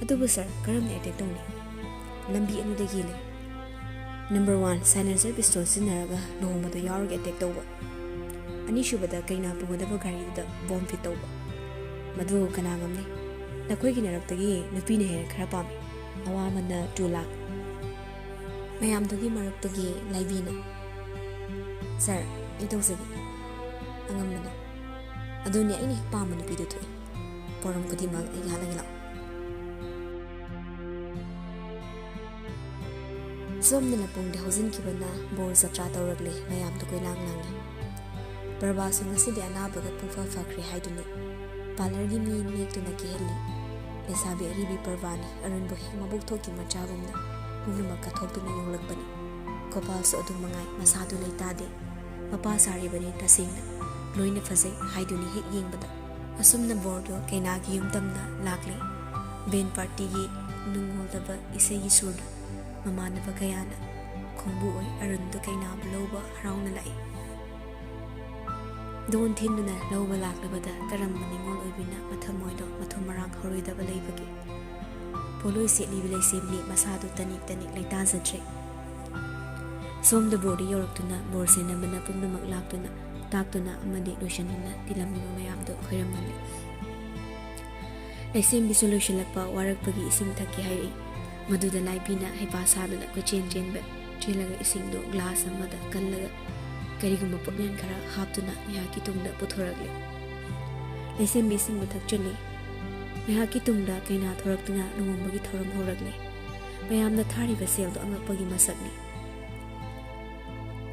"ꯑꯗꯨꯕꯨ ꯁꯥꯔ, ꯀꯔꯝꯅ ꯑꯦꯇꯦꯛ ꯇꯧꯅꯤ? ꯂꯝꯕꯤ ꯑꯅꯤꯗꯒꯤ ꯂꯩ꯫ ꯅꯝꯕꯔ ꯋꯥꯟ, ꯁꯥꯏꯂꯦꯟꯁꯔ ꯄꯤꯁꯇꯣꯜ ꯁꯤꯖꯤꯟꯅꯔꯒ ꯂꯨꯍꯣꯡꯕꯗ ꯌꯥꯎꯔꯒ ꯑꯦꯇꯦꯛ ꯇꯧꯕ꯫ ꯑꯅꯤꯁꯨꯕꯗ, ꯀꯩꯅꯥ ꯄꯨꯒꯗꯕ ꯒꯥꯔꯤꯗꯨꯗ ꯕꯣꯝ ꯐꯤꯠ ꯇꯧꯕ꯫ ꯃꯗꯨ ꯀꯅꯥ ꯉꯝꯅꯤ? ꯅꯈꯣꯏꯒꯤ ꯅꯔꯛꯇꯒꯤ ꯅꯨꯄꯤꯅ ꯍꯦꯟꯅ ꯈꯔ ꯄꯥꯝꯃꯤ꯫ ꯑꯋꯥꯃꯟꯅ ꯇꯨ ꯂꯥꯈ꯫ ꯃꯌꯥꯝꯗꯨꯒꯤ ꯃꯔꯛꯇꯒꯤ ꯂꯥꯏꯕꯤꯅ, "ꯁꯥꯔ, ꯑꯩ ꯇꯧꯖꯒꯦ꯫ ꯑꯉꯝꯕꯅ꯫ ꯑꯗꯨꯅꯤ ꯑꯩꯅ ꯍꯦꯛ ꯄꯥꯝꯕ ꯅꯨꯄꯤꯗꯨ ꯊꯣꯛꯏ꯫ ꯄꯣꯔꯝ ꯈꯨꯗꯤꯡꯃꯛ ꯑꯩ ꯌꯥꯜꯂꯒꯦ ꯂꯥꯛꯑꯣ"꯫ ꯁꯣꯝꯗꯅ ꯄꯨꯡꯗ ꯍꯧꯖꯤꯟꯈꯤꯕꯅ ꯕꯣꯔ ꯖꯇ꯭ꯔꯥ ꯇꯧꯔꯛꯂꯦ꯫ ꯃꯌꯥꯝꯗꯨ ꯀꯣꯏꯂꯥꯡ ꯂꯥꯡꯉꯤ꯫ ꯄ꯭ꯔꯚꯥꯁꯨ ꯉꯁꯤꯗꯤ ꯑꯅꯥꯕꯒ ꯄꯨꯡꯐ ꯐꯈ꯭ꯔꯦ ꯍꯥꯏꯗꯨꯅꯤ ꯄꯥꯔꯂꯔꯒꯤ ꯃꯤ ꯅꯦꯛꯇꯨꯅ ꯀꯦꯍꯜꯂꯤ꯫ ꯂꯩꯁꯥꯕꯤ ꯑꯔꯤꯕꯤ ꯄ꯭ꯔꯚꯥꯅꯤ꯫ ꯑꯔꯨꯟꯕꯨ ꯍꯦꯛ ꯃꯕꯨꯛ ꯊꯣꯛꯀꯤ ꯃꯆꯥꯒꯨꯝꯅ ꯄꯨꯝꯅꯃꯛ ꯀꯠꯊꯣꯛꯇꯨꯅ ꯌꯣꯛꯂꯛꯄꯅꯤ꯫ ꯒꯣꯄꯥꯜꯁꯨ ꯑꯗꯨꯝ ꯃꯉꯥꯏ, ꯃꯁꯥꯗꯨ ꯂꯩꯇꯥꯗꯦ꯫ ꯃꯄꯥ ꯁꯥꯔꯤꯕꯅꯤ ꯇꯁꯦꯡꯅ꯫ ꯂꯣꯏꯅ ꯐꯖꯩ ꯍꯥꯏꯗꯨꯅꯤ ꯍꯦꯛ ꯌꯦꯡꯕꯗ꯫ ꯑꯁꯨꯝꯅ ꯕꯣꯔꯗꯨ ꯀꯩꯅꯥꯒꯤ ꯌꯨꯝ ꯇꯝꯅ ꯂꯥꯛꯂꯦ꯫ ꯕꯦꯟ ꯄꯥꯔꯇꯤꯒꯤ ꯅꯨꯡꯉꯣꯜꯗꯕ ꯏꯁꯩꯒꯤ ꯁꯨꯔꯗ ꯃꯃꯥꯟꯅꯕ ꯀꯌꯥꯅ ꯈꯣꯡꯕꯨ ꯑꯣꯏ꯫ ꯑꯔꯨꯟꯗꯨ ꯀꯩꯅꯥꯕꯨ ꯂꯧꯕ ꯍꯔꯥꯎꯅ ꯂꯥꯛꯏ꯫ ꯗꯣꯟ ꯊꯤꯟꯗꯨꯅ ꯂꯧꯕ ꯂꯥꯛꯂꯕꯗ ꯀꯔꯝꯕ ꯅꯤꯉꯣꯜ ꯑꯣꯏꯕꯤꯅ ꯃꯊꯃꯣꯏꯗꯣ ꯃꯊꯨꯝ ꯃꯔꯥꯡ ꯍꯧꯔꯣꯏꯗꯕ ꯂꯩꯕꯒꯦ? ꯄꯣꯠꯂꯣꯏ ꯁꯦꯠꯂꯤꯕꯤ ꯂꯩꯁꯦꯝꯕꯤ ꯃꯁꯥꯗꯨ ꯇꯅꯤꯛ ꯇꯅꯤꯛ ꯂꯩꯇꯥꯖꯗ꯭ꯔꯦ꯫ ꯁꯣꯝꯗ ꯕꯣꯔꯗ ꯌꯧꯔꯛꯇꯨꯅ ꯕꯣꯔ ꯁꯦꯟꯅꯕꯅ ꯄꯨꯝꯅꯃꯛ ꯂꯥꯛꯇꯨꯅ ꯇꯥꯛꯇꯨꯅ ꯑꯃꯗꯤ ꯂꯣꯏꯁꯤꯟꯗꯨꯅ ꯇꯤꯜꯂꯝꯂꯤꯕ ꯃꯌꯥꯝꯗꯨ ꯈꯣꯏꯔꯝꯃꯜꯂꯤ꯫ ꯂꯩꯁꯦꯝꯕꯤꯁꯨ ꯂꯣꯏꯁꯤꯜꯂꯛꯄ ꯋꯥꯔꯛꯄꯒꯤ ꯏꯁꯤꯡ ꯊꯛꯀꯦ ꯍꯥꯏꯔꯛꯏ꯫ ꯃꯗꯨꯗ ꯂꯥꯏꯕꯤꯅ ꯍꯩꯄꯥ ꯁꯥꯗꯨꯅ ꯀꯣꯏꯆꯦꯟ ꯆꯦꯟꯕ ꯆꯦꯜꯂꯒ ꯏꯁꯤꯡꯗꯨ ꯒ꯭ꯂꯥꯁ ꯑꯃꯗ ꯀꯜꯂꯒ ꯀꯔꯤꯒꯨꯝꯕ ꯄꯣꯠꯌꯥꯟ ꯈꯔ ꯍꯥꯞꯇꯨꯅ ꯉꯥꯏꯍꯥꯛꯀꯤ ꯇꯨꯡꯗ ꯄꯨꯊꯣꯔꯛꯂꯦ꯫ ꯂꯩꯁꯦꯝꯕꯤ ꯏꯁꯤꯡꯗꯨ ꯊꯛꯆꯤꯜꯂꯤ꯫ ꯉꯥꯏꯍꯥꯛꯀꯤ ꯇꯨꯡꯗ ꯀꯩꯅꯥ ꯊꯣꯔꯛꯇꯨꯅ ꯂꯨꯍꯣꯡꯕꯒꯤ ꯊꯧꯔꯝ ꯍꯧꯔꯛꯂꯦ꯫ ꯃꯌꯥꯝꯅ ꯊꯥꯔꯤꯕ ꯁꯦꯜꯗꯨ ꯑꯉꯛꯄꯒꯤ ꯃꯁꯛꯅꯤ꯫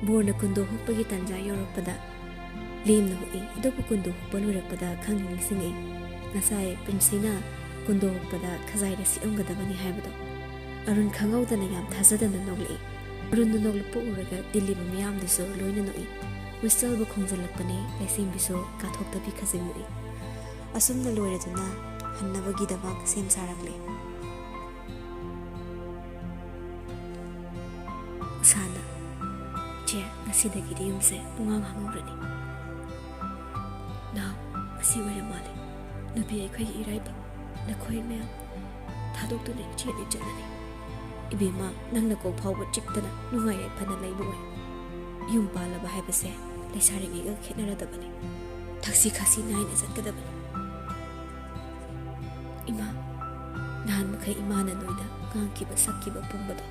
ꯕꯣꯔꯅ ꯀꯨꯟꯗꯣ ꯍꯨꯛꯄꯒꯤ ꯇꯥꯟꯖꯥ ꯌꯧꯔꯛꯄꯗ ꯂꯦꯝꯅ ꯍꯨꯛꯏ꯫ ꯑꯗꯨꯕꯨ ꯀꯨꯟꯗꯣ ꯍꯨꯛꯄ ꯂꯣꯏꯔꯛꯄꯗ ꯈꯪꯅꯤꯡ ꯅꯤꯡꯁꯤꯡꯉꯛꯏ꯫ ꯉꯁꯥꯏ ꯄ꯭ꯔꯤꯟꯁꯤꯅ ꯀꯨꯟꯗꯣ ꯍꯨꯛꯄꯗ ꯈꯖꯥꯏꯗ ꯁꯤꯛꯑꯝꯒꯗꯕꯅꯤ ꯍꯥꯏꯕꯗꯣ꯫ ꯑꯔꯨꯟ ꯈꯪꯍꯧꯗꯅ ꯌꯥꯝ ꯊꯥꯖꯗꯅ ꯅꯣꯛꯂꯛꯏ꯫ ꯑꯔꯨꯟꯗꯨ ꯅꯣꯛꯂꯛꯄ ꯎꯔꯒ ꯇꯤꯜꯂꯤꯕ ꯃꯤꯌꯥꯝꯗꯨꯁꯨ ꯂꯣꯏꯅ ꯅꯣꯛꯏ꯫ ꯋꯤꯁꯜꯕꯨ ꯈꯣꯡꯖꯤꯜꯂꯛꯄꯅꯦ꯫ ꯂꯩꯁꯦꯝꯕꯤꯁꯨ ꯀꯥꯊꯣꯛꯇꯕꯤ ꯈꯖꯤꯛ ꯅꯣꯛꯏ꯫ ꯑꯁꯨꯝꯅ ꯂꯣꯏꯔꯗꯨꯅ ꯍꯟꯅꯕꯒꯤꯗꯃꯛ ꯁꯦꯝ ꯁꯥꯔꯛꯂꯦ꯫ ꯎꯁꯥꯅ, ꯁꯤꯗꯒꯤꯗꯤ ꯌꯨꯝꯁꯦ ꯄꯨꯡꯍꯥꯡ ꯍꯥꯡꯍꯧꯔꯅꯤ꯫ ꯅꯍꯥꯛ, ꯃꯁꯤ ꯑꯣꯏꯔ ꯃꯥꯜꯂꯦ ꯅꯨꯄꯤ ꯑꯩꯈꯣꯏꯒꯤ ꯏꯔꯥꯏꯕꯛ꯫ ꯅꯈꯣꯏ ꯃꯌꯥꯝ ꯊꯥꯗꯣꯛꯇꯨꯅ ꯏꯆꯦꯜ ꯏꯆꯠꯂꯅꯤ꯫ ꯏꯕꯦꯝꯃ, ꯅꯪ ꯅꯀꯣꯛ ꯐꯥꯎꯕ ꯆꯤꯛꯇꯅ ꯅꯨꯡꯉꯥꯏ ꯌꯥꯏꯐꯅ ꯂꯩꯕ ꯑꯣꯏ꯫ ꯌꯨꯝ ꯄꯥꯜꯂꯕ ꯍꯥꯏꯕꯁꯦ ꯂꯩꯁꯥꯔꯤꯉꯩꯒ ꯈꯦꯠꯅꯔꯗꯕꯅꯤ꯫ ꯊꯛꯁꯤ ꯈꯥꯁꯤ ꯅꯥꯏꯅ ꯆꯠꯀꯗꯕꯅꯤ꯫ ꯏꯃꯥ, ꯅꯍꯥꯟ ꯃꯈꯩ ꯏꯃꯥꯅ ꯅꯣꯏꯗ ꯉꯥꯡꯈꯤꯕ ꯁꯛꯈꯤꯕ ꯄꯨꯝꯕꯗꯣ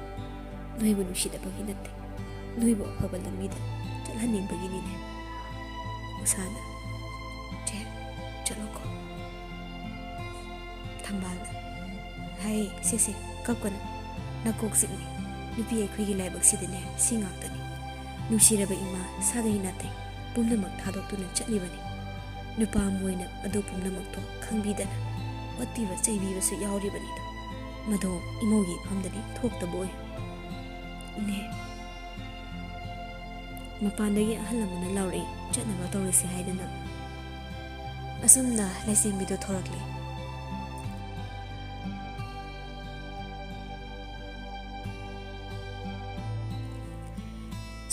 ꯅꯣꯏꯕꯨ ꯅꯨꯡꯁꯤꯗꯕꯒꯤ ꯅꯠꯇꯦ, ꯅꯣꯏꯕꯨ ꯑꯐꯕ ꯂꯝꯕꯤꯗ ꯆꯠꯍꯟꯅꯤꯡꯕꯒꯤꯅꯤꯅꯦ꯫ ꯃꯁꯥꯅ, ꯆꯦ, ꯆꯠꯂꯣꯀꯣ꯫ ꯊꯝꯕꯥꯜꯅ, ꯍꯥꯏ, ꯁꯦ, ꯁꯦ, ꯀꯞꯀꯅꯨ꯫ ꯅꯀꯣꯛ ꯆꯤꯛꯅꯤ꯫ ꯅꯨꯄꯤ ꯑꯩꯈꯣꯏꯒꯤ ꯂꯥꯏꯕꯛꯁꯤꯗꯅꯦ ꯁꯤ ꯉꯥꯛꯇꯅꯤ꯫ ꯅꯨꯡꯁꯤꯔꯕ ꯏꯃꯥ, ꯁꯥꯒꯩ ꯅꯥꯇꯩ ꯄꯨꯝꯅꯃꯛ ꯊꯥꯗꯣꯛꯇꯨꯅ ꯆꯠꯂꯤꯕꯅꯤ꯫ ꯅꯨꯄꯥ ꯃꯣꯏꯅ ꯑꯗꯨ ꯄꯨꯝꯅꯃꯛꯇꯣ ꯈꯪꯕꯤꯗꯅ ꯑꯣꯠꯄꯤꯕ ꯆꯩꯕꯤꯕꯁꯨ ꯌꯥꯎꯔꯤꯕꯅꯤꯗꯣ꯫ ꯃꯗꯣ ꯏꯃꯧꯒꯤ ꯏꯐꯝꯗꯗꯤ ꯊꯣꯛꯇꯕ ꯑꯣꯏ꯫ ꯏꯅꯦ, ꯃꯄꯥꯟꯗꯒꯤ ꯑꯍꯜ ꯑꯃꯅ ꯂꯥꯎꯔꯛꯏ, ꯆꯠꯅꯕ ꯇꯧꯔꯁꯤ ꯍꯥꯏꯗꯅ꯫ ꯑꯁꯨꯝꯅ ꯂꯩꯁꯦꯝꯕꯤꯗꯣ ꯊꯣꯔꯛꯂꯦ꯫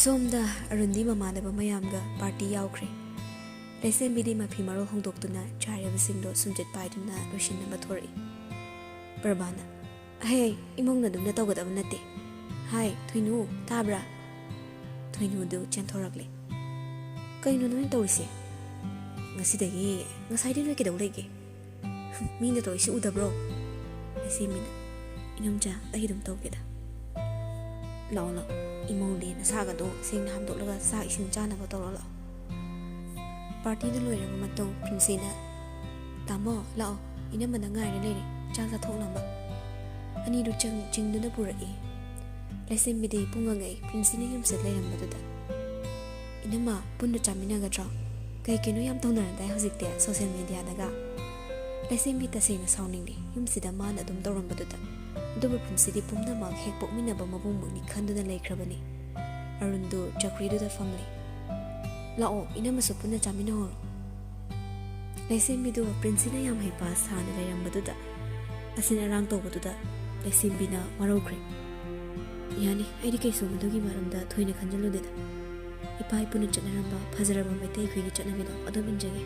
ꯁꯣꯝꯗ ꯑꯔꯨꯟꯗꯤ ꯃꯃꯥꯟꯅꯕ ꯃꯌꯥꯝꯒ ꯄꯥꯔꯇꯤ ꯌꯥꯎꯈ꯭ꯔꯦ꯫ ꯂꯩꯁꯦꯝꯕꯤꯗꯤ ꯃꯐꯤ ꯃꯔꯣꯜ ꯍꯣꯡꯗꯣꯛꯇꯨꯅ ꯆꯥꯏꯔꯕꯁꯤꯡꯗꯣ ꯁꯨꯝꯆꯤꯠ ꯄꯥꯏꯗꯨꯅ ꯂꯣꯏꯁꯤꯟꯅꯕ ꯊꯣꯔꯛꯏ꯫ ꯄ꯭ꯔꯚꯥꯅ, "ꯑꯍꯦ, ꯏꯃꯧꯅ ꯑꯗꯨꯝꯅ ꯇꯧꯒꯗꯕ ꯅꯠꯇꯦ꯫ ꯍꯥꯏ, ꯊꯣꯏꯅꯨ, ꯇꯥꯕ꯭ꯔꯥ?" ꯊꯣꯏꯅꯨꯗꯨ ꯆꯦꯟꯊꯣꯔꯛꯂꯦ꯫ "ꯀꯩꯅꯣ ꯅꯣꯏꯅ ꯇꯧꯔꯤꯁꯦ? ꯉꯁꯤꯗꯒꯤ, ꯉꯁꯥꯏꯗꯤ ꯅꯣꯏ ꯀꯩꯗꯧ ꯂꯩꯒꯦ? ꯃꯤꯅ ꯇꯧꯔꯤꯁꯤ ꯎꯗꯕ꯭ꯔꯣ?" ꯂꯩꯁꯦꯝꯕꯤꯅ, "ꯏꯅꯝꯆꯥ, ꯑꯩ ꯑꯗꯨꯝ ꯇꯧꯒꯦꯗ꯫ ꯂꯥꯛꯑꯣ, ꯂꯥꯛꯑꯣ, ꯏꯃꯧꯅꯦ, ꯅꯁꯥꯒꯗꯣ ꯁꯦꯡꯅ ꯍꯥꯝꯗꯣꯛꯂꯒ ꯆꯥꯛ ꯏꯁꯤꯡ ꯆꯥꯅꯕ ꯇꯧꯔꯣ, ꯂꯥꯛꯑꯣ꯫" ꯄꯥꯔꯇꯤꯗꯨ ꯂꯣꯏꯔꯕ ꯃꯇꯨꯡ ꯄ꯭ꯔꯤꯟꯁꯤꯅ, "ꯇꯥꯃꯣ, ꯂꯥꯛꯑꯣ, ꯏꯅꯝꯃꯅ ꯉꯥꯏꯔ ꯂꯩꯔꯦ, ꯆꯥꯛ ꯆꯥꯊꯣꯛꯅꯕ꯫" ꯑꯅꯤꯗꯨ ꯆꯪ-, ꯆꯤꯡꯗꯨꯅ ꯄꯨꯔꯛꯏ꯫ ꯂꯩꯁꯦꯝꯕꯤꯗꯤ ꯄꯨꯡꯉꯩ ꯄ꯭ꯔꯤꯟꯁꯤꯅ ꯌꯨꯝꯁꯤꯗ ꯂꯩꯔꯝꯕꯗꯨꯗ "ꯏꯅꯝꯃ, ꯄꯨꯟꯅ ꯆꯥꯃꯤꯟꯅꯒꯗ꯭ꯔꯣ? ꯀꯩ ꯀꯩꯅꯣ ꯌꯥꯝ ꯇꯧꯅꯔꯗꯥꯏ ꯍꯧꯖꯤꯛꯇꯤ ꯁꯣꯁꯤꯌꯦꯜ ꯃꯦꯗꯤꯌꯥꯗꯒ꯫" ꯂꯩꯁꯦꯝꯕꯤ ꯇꯁꯦꯡꯅ ꯁꯥꯎꯅꯤꯡꯂꯤ ꯌꯨꯝꯁꯤꯗ ꯃꯥꯅ ꯑꯗꯨꯝ ꯇꯧꯔꯝꯕꯗꯨꯗ꯫ ꯑꯗꯨꯕꯨ ꯄ꯭ꯔꯤꯟꯁꯤꯗꯤ ꯄꯨꯝꯅꯃꯛ ꯍꯦꯛ ꯄꯣꯛꯃꯤꯟꯅꯕ ꯃꯕꯨꯡꯃꯛꯅꯤ ꯈꯟꯗꯨꯅ ꯂꯩꯈ꯭ꯔꯕꯅꯤ꯫ ꯑꯔꯨꯟꯗꯨ ꯆꯧꯀ꯭ꯔꯤꯗꯨꯗ ꯐꯝꯂꯤ꯫ "ꯂꯥꯛꯑꯣ, ꯏꯅꯝꯃꯁꯨ ꯄꯨꯟꯅ ꯆꯥꯃꯤꯟꯅꯍꯧꯔꯣ꯫" ꯂꯩꯁꯦꯝꯕꯤꯗꯨ ꯄ꯭ꯔꯤꯟꯁꯤꯅ ꯌꯥꯝ ꯍꯩꯄꯥ ꯁꯥꯅ ꯂꯩꯔꯝꯕꯗꯨꯗ, ꯑꯁꯤꯟ ꯑꯔꯥꯡ ꯇꯧꯕꯗꯨꯗ ꯂꯩꯁꯦꯝꯕꯤꯅ ꯋꯥꯔꯧꯈ꯭ꯔꯦ꯫ "ꯌꯥꯅꯤ, ꯑꯩꯗꯤ ꯀꯩꯁꯨ ꯃꯗꯨꯒꯤ ꯃꯔꯝꯗ ꯊꯣꯏꯅ ꯈꯟꯖꯜꯂꯨꯗꯦꯗ꯫ ꯏꯄꯥ ꯏꯄꯨꯅ ꯆꯠꯅꯔꯝꯕ ꯐꯖꯔꯕ ꯃꯩꯇꯩ ꯑꯩꯈꯣꯏꯒꯤ ꯆꯠꯅꯕꯤꯗꯣ ꯑꯗꯨꯝ ꯏꯟꯖꯒꯦ꯫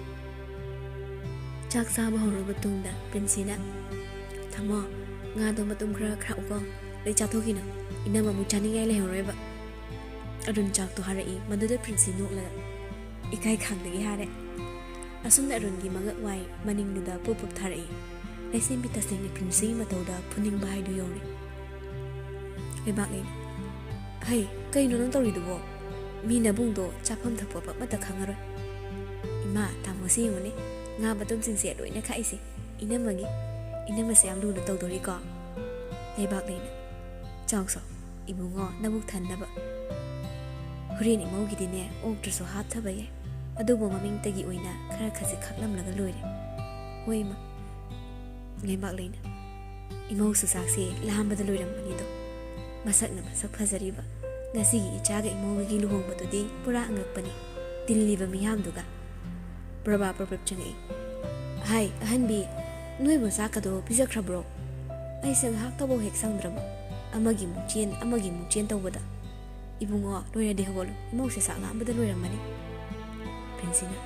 ꯆꯥꯛ ꯆꯥꯕ ꯍꯧꯔꯕ ꯃꯇꯨꯡꯗ ꯄ꯭ꯔꯤꯟꯁꯤꯅ, "ꯊꯝꯃꯣ, ꯉꯥꯗꯣ ꯃꯇꯨꯝ ꯈꯔ ꯈꯥꯛꯎꯀꯣ, ꯑꯗꯩ ꯆꯥꯊꯣꯛꯈꯤꯅꯨ, ꯏꯅꯝꯃ ꯑꯃꯨꯛ ꯆꯥꯅꯤꯡꯉꯥꯏ ꯂꯩꯍꯧꯔꯣꯏꯕ"꯫ ꯑꯔꯨꯟ ꯆꯥꯛꯇꯣ ꯍꯥꯔꯛꯏ꯫ ꯃꯗꯨꯗ ꯄ꯭ꯔꯤꯟꯁꯤ ꯅꯣꯛꯂꯒ ꯏꯀꯥꯏ ꯈꯥꯡꯗꯒꯤ ꯍꯥꯔꯦ꯫ ꯑꯁꯨꯝꯅ ꯑꯔꯨꯟꯒꯤ ꯃꯉꯛ ꯋꯥꯏ ꯃꯅꯤꯡꯗꯨꯗ ꯄꯨꯞ ꯄꯨꯞ ꯊꯥꯔꯛꯏ꯫ ꯂꯩꯁꯦꯝꯕꯤ ꯇꯁꯦꯡꯅ ꯄ꯭ꯔꯤꯟꯁꯤꯒꯤ ꯃꯇꯧꯗ ꯐꯨꯅꯤꯡꯕ ꯍꯥꯏꯗꯨ ꯌꯧꯔꯦ꯫ ꯂꯩꯕꯥꯛꯂꯩꯅ, "ꯍꯩ, ꯀꯩꯅꯣ ꯅꯪ ꯇꯧꯔꯤꯗꯨꯕꯣ? ꯃꯤ ꯅꯕꯨꯡꯗꯣ ꯆꯥꯐꯝ ꯊꯛꯄ ꯑꯃꯠꯇ ꯈꯪꯉꯔꯣꯏ꯫ ꯏꯃꯥ, ꯇꯥꯃꯣꯁꯤ ꯌꯦꯡꯉꯨꯅꯦ, ꯉꯥ ꯃꯇꯨꯝꯁꯤꯡꯁꯦ ꯂꯣꯏꯅ ꯈꯥꯛꯏꯁꯦ꯫ ꯏꯅꯝꯃꯒꯤ, ꯏꯅꯝꯃꯁꯦ ꯌꯥꯝ ꯂꯨꯅ ꯇꯧꯗꯣꯔꯤꯀꯣ"꯫ ꯂꯩꯕꯥꯛꯂꯩꯅ, "ꯆꯥꯎꯁꯣ, ꯏꯕꯨꯡꯉꯣ, ꯅꯕꯨꯛ ꯊꯟꯅꯕ꯫ ꯍꯣꯔꯦꯟ ꯏꯃꯧꯒꯤꯗꯤꯅꯦ, ꯑꯣꯛꯇ꯭ꯔꯁꯨ ꯍꯥꯞꯊꯕ ꯌꯥꯏ꯫ ꯑꯗꯨꯕꯨ ꯃꯃꯤꯡꯇꯒꯤ ꯑꯣꯏꯅ ꯈꯔ ꯈꯖꯤꯛ ꯈꯥꯛꯂꯝꯂꯒ ꯂꯣꯏꯔꯦ꯫ ꯍꯣꯏ, ꯏꯃꯥ"꯫ ꯂꯩꯕꯥꯛꯂꯩꯅ, "ꯏꯃꯧꯁꯨ ꯆꯥꯛꯁꯦ ꯂꯥꯝꯕꯗ ꯂꯣꯏꯔꯝꯕꯅꯤꯗꯣ꯫ ꯃꯁꯛꯅ ꯃꯁꯛ ꯐꯖꯔꯤꯕ꯫ ꯉꯁꯤꯒꯤ ꯏꯆꯥꯒ ꯏꯃꯧꯒꯤ ꯂꯨꯍꯣꯡꯕꯗꯨꯗꯤ ꯄꯨꯔꯥ ꯑꯉꯛꯄꯅꯤ꯫ ꯇꯤꯜꯂꯤꯕ ꯃꯤꯌꯥꯝꯗꯨꯒ"꯫ ꯄ꯭ꯔꯚꯥ ꯄ꯭ꯔꯞ ꯄ꯭ꯔꯞ ꯆꯪꯉꯛꯏ꯫ "ꯍꯥꯏ, ꯑꯍꯟꯕꯤ, ꯅꯣꯏꯕꯨ ꯆꯥꯛꯀꯗꯣ ꯄꯤꯖꯈ꯭ꯔꯕ꯭ꯔꯣ? ꯑꯩꯁꯦ ꯉꯥꯏꯍꯥꯛꯇꯐꯥꯎ ꯍꯦꯛ ꯁꯪꯗ꯭ꯔꯕ꯫ ꯑꯃꯒꯤ ꯑꯃꯨꯛ ꯆꯦꯟ, ꯑꯃꯒꯤ ꯑꯃꯨꯛ ꯆꯦꯟ ꯇꯧꯕꯗ꯫ ꯏꯕꯨꯡꯉꯣ, ꯂꯣꯏꯔꯗꯤ ꯍꯧꯒꯠꯂꯨ, ꯏꯃꯧꯁꯦ ꯆꯥꯛ ꯂꯥꯝꯕꯗ ꯂꯣꯏꯔꯝꯃꯅꯤ"꯫ ꯄ꯭ꯔꯤꯟꯁꯤꯅ,